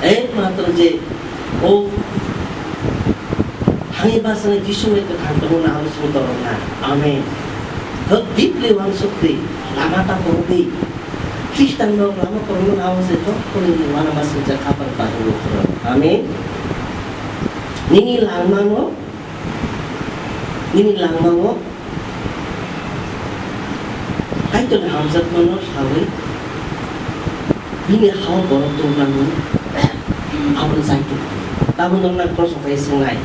ekmatro je o thangwi bachanai Jisu bai kwthang tongmani abo chwng torokna. Amen. Thok deeply wansuk di, lama ta korok di. Khristian rok lama korokmani abo se jottoni uanama swijak kha bai Bible rok. Amen. Nini langmano, nini langmao Kaitorni hamjakmano sawi bini hao borok tongmani abono chaitok. Tabuk nokna khoroksa bai swngnai,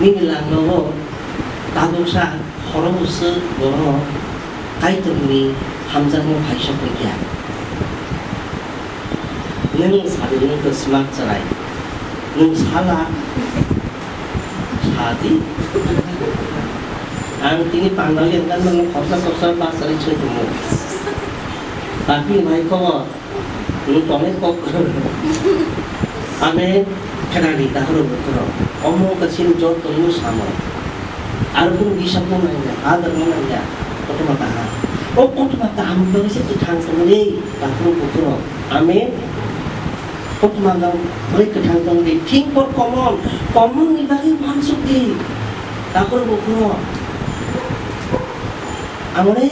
nini langmao tabuksa khoroksa borok Kaitorni hamjakmano phaisok rwkya. Nwng sadi nwng khe swmak chwrai. Nwng sala sadi. Ang tini pandal yang kan nwng khorsa khorsa bachari chwng tongo. Tapi mai khobor nwng tongnai kok. Amen. Khnani dahoro bukhoro. Omo wngkha chini joto nwng samo. Aro kunu bisapno nangya, adarno nangya, kothoma kaham. O kothoma kaham bagwi se kwthang tongmani takhro bukhurok. Amen. Kothoma kaham bai kwthang tongdi. Think for common. Common ni bagwi uansuk di. Takhro bukhurok. Ang onek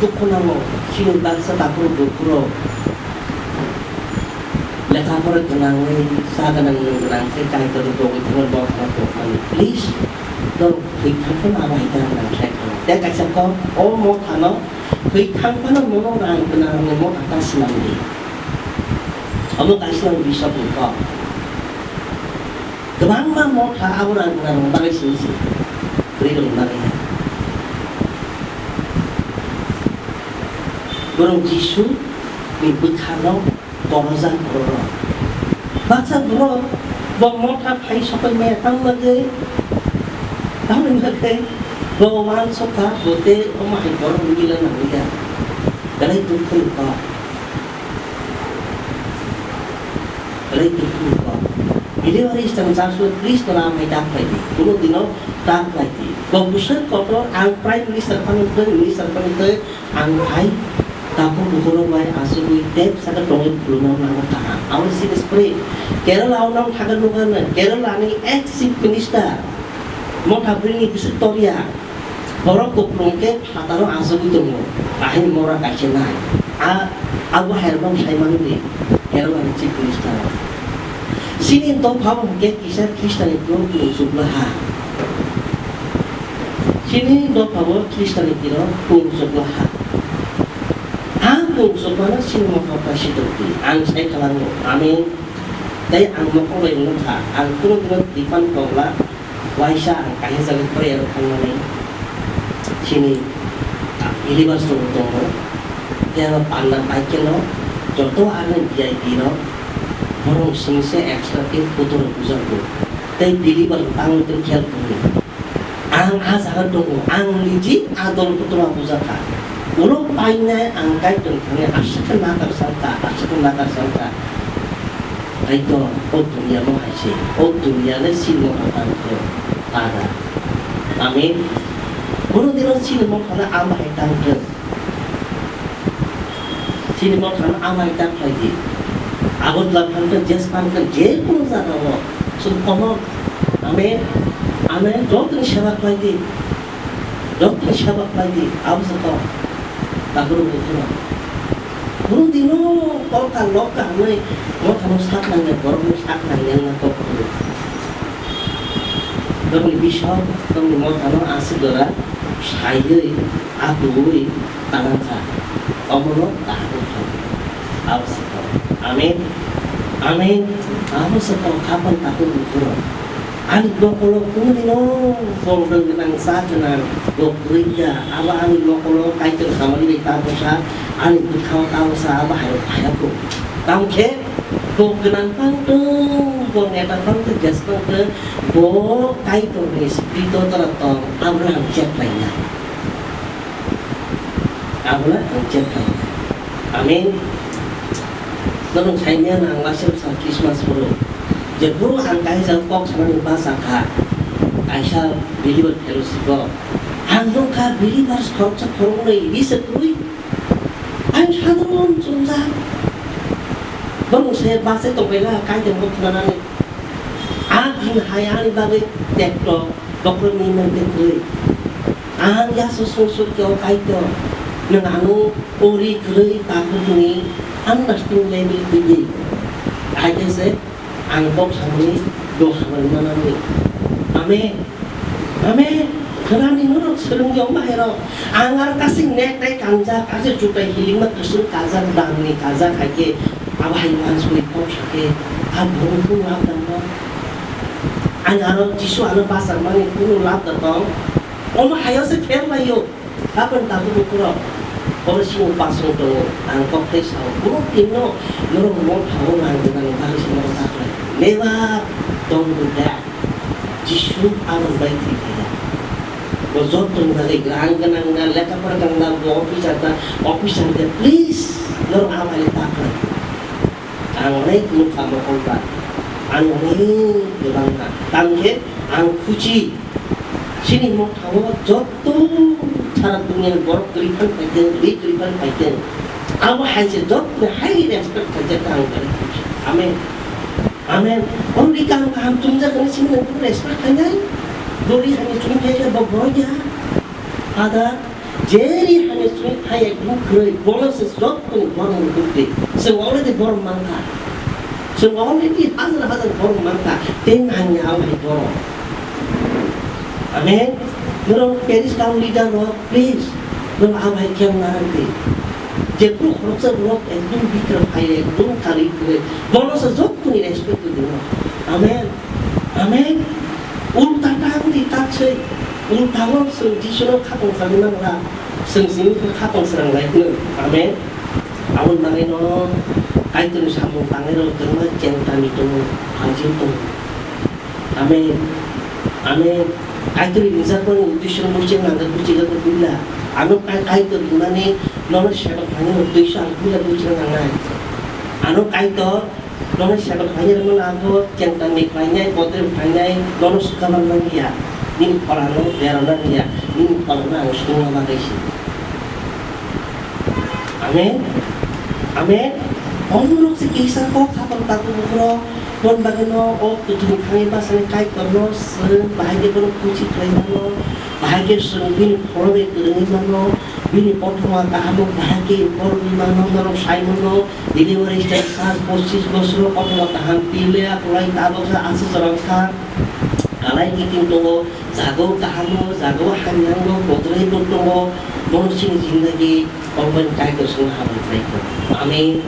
dukhu nango. Chini baksa takhro bukhurok. Lekha pora gwnangwi, cha gwnang, nwng gwnang khe Kaitorni tongwi thangma borokno tongmani. Please, norok thwi thang phano abo hai ta gwnang khlai phano. Tei kaisa kok, o mothano thwi thang phano nono rang gwnang rokni motha ta swnam di. Omo kaisa bisopni kok. Kwbangma motha abo rang gwnang rokni bagwi simi se. Kwrwi rokni bagwi hai. Borok Jisu ni bwkhano Borojak borok. Baksa borok bo motha phai sokoi maya tamo bagwi, tamo bagwi bo uansukha, bo tei omo hai borok mila nangya. Belai dukhu ni kok. Belai dukhu ni kok. Delivery system chaswi please no lamai ta khlai di. Kuno dino ta khlai di. Bo bwswk kotor ang Prime Minister phano twi, Minister phano twi, Ang hai takhuk bukhurok bai achugwi tep saka tongwi khulumna nangma kaham. Abo se spray. Kerala o nang thangwi nukha na, Kerala ni ex Chief Minister motha bwrwini bwswk torya. Borok kupulung khe phataro achugwi tongo. Ahai mora kaisa nai. A, abo hai rok sai mani di. Kerala ni Chief Minister. Chini dopha o hwnkhe kisa Khristianni borok chukla ha. Chini dopha o Khristianni borok chukla ha. Ang chukmano chini mokol kaisa tongdi. Ang sai khalango. Amen. Tei ang mokol bai wngkha. Ang kunu dino Tipan Kongla. Waisa ang kaisa jaga prayer thangnani chini believers rok tongo. Tei abo panda bai kheno joto ano V I P rok borok singse extra team kutung bujago. Tei believer rok tangwi tong khel tongwi. Ang a jaga tongo, ang niji a dol kutung bujakha. Ulo painai ang Kaitor thani aswk khe nakar salka, aswk khe nakar salka. Kaitor, o dunia mo hai se, o dunia le sini mo kha tang khe, Pada. Amen. Bono dino sini mo khana ama hai tang khe. Sini mo khana ama hai tang khlai di. Agartala phan khe, J S phan khe, je kono jaga o. Sum kono. Amen. Amen. Joto ni seba khlai di. Joto ni seba khlai di, abo se kok. Tabuk bo kheno. Boro dino kok ka lok ka hwnwi mothano sak nangya, borokno sak nangya wngna kok hwnwi. Tongni bisok, tongni mothano aswk jora saiwi, atugwi tanang kha. Omono kaham wngkha. Abo se kok. Amen. Amen. Abo se kok, khapang tabuk bo kheno. Ani mokolo kunu dino bol rwng gwnang, cha gwnang, bo kwrwi ya. Abo ani mokolo Kaitor hamari bai ta bwsa, ani bwkhao ta bwsa, abo hai phaiya kho. Tamo khe bo gwnang phang tong, bo neta phang tong, jas phang tong, bo Kaitor ni Spirito tora tong, abo ang check laina. Abono ang check khlainai. Amen. Norok saimanya nang laisem sa Christmas phuru. Jephuru ang kaisa kok sanani basa kha. Kaisa believer fellowship o. Ang nukha believers khoroksa khoroknwi risa kwrwi. Ang sadharon chumjak. Borok se bachai tongpaila kaitor bo khwnanani. A din hai ani bagwi tekto bokhorokni mantwi kwrwi. Ang yaso song song khe o Kaitor, nwng ano ori kwrwi takhukni understanding level twiwi. Hai khe se ang kok samani do hamari manani. Amen. Amen. Khwnani norok swrwngdi o bahairok. Ang aro kasing nek tai kanjak, ase chutai hilingma kwswng kajak, damni kajak hai khe abo hai mansuri kok sakhe, a borok kunu labdang no. Ang aro Jisu ano bachar mani kunu labda tong. Omo hayo se pher laio. Tapon tabu bukurok. Oro sini pasung tongo. Ang kok tei sao. Borok tinno norok mo thago nang nang bari sini taklai. Never don't do that. Jisu aboni bai thwi khaida. Bo joto ni bagwi rang gwnang na, lekha pora gwnang na, bo officer na, officer de please norok aboni taklai. Ang onek nukha mokol ba, ang onek kwbangma. Tamo khe ang khuchi. Chini motha o joto sara duniya ni borok kwrwi phan phaiteng, kwrwi kwrwi phan phaiteng. Abo hai se joto ni highly respect khaijak ang kwrwi khuchi. Amen. Amen. Already kaham kaham chumjak hwnwi simi nang respect khainai. Dori hani chumi khaikhe bo borok ya. Ada jeri hani chumi khai ekdum kwrwi. Bono se joto ni borom kwrwi. Chwng already borom mankha. Chwng already hajar hajar borom mankha. Tei nangya o hai borom. Amen. Norok Parish town leader rok, please, norok abai khe narwgdi. Jephru khoroksa borok ekdum bikra phai, ekdum kari kwrwi, bono se jottoni respect rwdi norok. Amen. Amen. Ulta ta wngdi tak se. Ulta o chwng Jisuno khatong sarwi mangla. Chwng simi khe khatong srang lai hwno. Amen. Aboni bagwi no Kaitorni samung tangnai rok kwbangma cheng tangwi tongo, hajil tongo. Amen. Amen. Kaitor ni rijak mani uddesho no buchung nang khe buchung khe buila. Ano kai-, Kaitor rimani nono seba khlainai no uddesho ang buila buchung nangnai. Ano Kaitor nono seba khlainai rwmani ang khe chengta ni khlainai, bodre khlainai, nono swkang nang ya. Nini pholano berana ya. Nini pholano ang swngna bagwi se. Amen. Amen. Omorok se kisa kok khatong tabu bukhro. Bon bagwi no o kuthum thangwi bachani Kaitor no swrwng bahai khe bono khuchi khlai mano. Bahai khe swrwng bini phoro bai kwrwngwi mano. Bini kothoma kaham no bahai khe borokni mano norok sai mano. Delivery stage sal pochis bosoro kothoma kaham pilya kulai tabok sa aswk jorang kha. Alai kiting tongo, jago kahamo, jago hamyango, bodoloi bo tongo, bono chini jindagi, obo bai Kaitor songno hambai khlai kho. Amen.